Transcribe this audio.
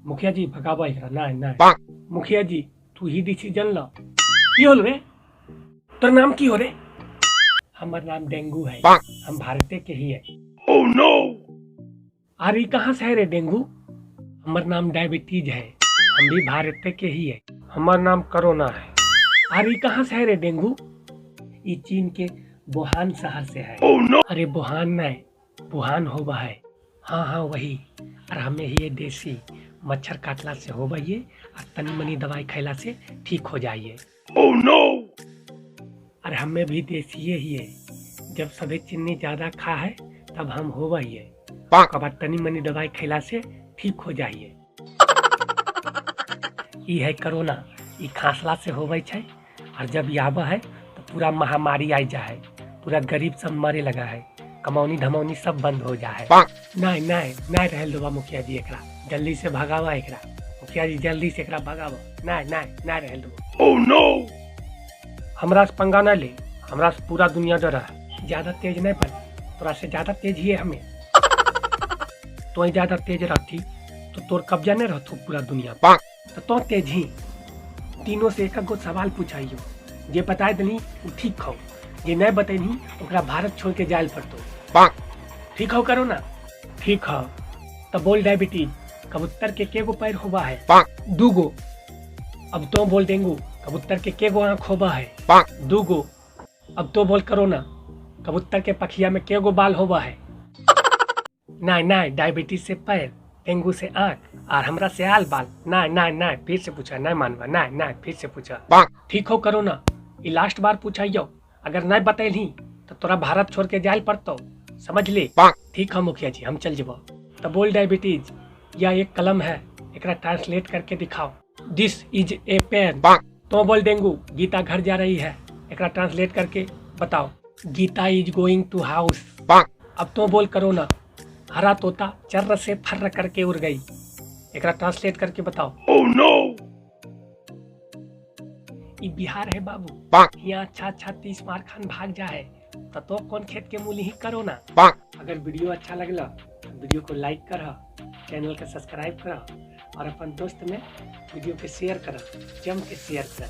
मुखिया जी भगावा एकरा। नहीं नहीं मुखिया जी तू ही डिसीजन ल। की होल रे, तोर नाम की हो रे? हमर नाम डेंगू है, हम भारते के ही है। Oh no! अरे कहाँ से है रे डेंगू? हमर नाम डायबिटीज है, हम भी भारते के ही है। हमर नाम कोरोना है। अरे कहाँ से है रे डेंगू? ये चीन के वुहान शहर से है। Oh no! अरे वुहान नहीं, वुहान होवा है। हाँ हाँ वही। और हमें ही ये देसी मच्छर काटला से होवा ये, और तनी मनी दवाई खैला से ठीक हो जाइए। Oh no! और हमें भी देसी ही है, जब सभी चीनी ज्यादा खा है तब हम होवा ही है, ओकर बाद तनी मनी दवाई खैला से ठीक हो जाइए। ई है कोरोना, ई खांसला से होवे छै, और जब ई आवा है तो पूरा महामारी आई जा है, पूरा गरीब सब मरे लगा है, कमौनी धमौनी सब बंद हो जा है। नहीं नहीं नहीं रहल देबा मुखिया जी एकरा, जल्दी से भगावा एकरा। मुखिया जी जल्दी से एकरा भगावा। नहीं नहीं नहीं रहल देबा। Oh no! हमरा से पंगा ना ले, हमरा से पूरा दुनिया डरा है। ज्यादा तेज नहीं बन, तोरा से ज्यादा तेज ही है हमें। तो ज्यादा तेज रहती तो तोर कब्जा नहीं रहतो पूरा दुनिया पर। तो तो तेज ही। तीनों से एक गो सवाल पूछाइयो, जे बताए दनी उ ठीक हो, जे नहीं बतैनी ओकरा भारत छोड़ के जायल पड़तो। ठीक हो करो ना? ठीक हो। तो बोल डायबिटीज, कबूतर के के गो पैर होबा है? दू गो। अब तो बोल डेंगू, कबूतर के के गो आँख होबा है? दू गो। अब तो बोल करोना, कबूतर के पखिया में के गो बाल होबा है? नहीं नहीं, डायबिटीज से पैर, डेंगू से आँख, और हमरा से आल बाल। नहीं नहीं नहीं, फिर से पूछा, नहीं मानवा। नहीं नहीं, फिर से पूछा। ठीक हो करो ना, ये लास्ट बार पूछाइयो, अगर नहीं बतैली तो तोरा भारत छोड़ के जायल पड़तो, समझ ले। ठीक है मुखिया जी, हम चल जबो। तो बोल डायबिटीज, यह एक कलम है, एकरा ट्रांसलेट करके दिखाओ। This is a pen. तो बोल डेंगू, गीता घर जा रही है, एकरा ट्रांसलेट करके बताओ। Geeta is going to house. अब तो बोल करोना, हरा तोता चर्र से फर्र करके उड़ गई, एकरा ट्रांसलेट करके बताओ। Oh no! ई बिहार है बाबू, यहाँ अच्छा अच्छा 30 मार खान भाग जा है, तो कौन खेत के मूली ही करो ना। अगर वीडियो अच्छा लगला तो वीडियो को लाइक कर, चैनल के सब्सक्राइब कर, और अपन दोस्त में वीडियो के शेयर कर, जम के शेयर कर।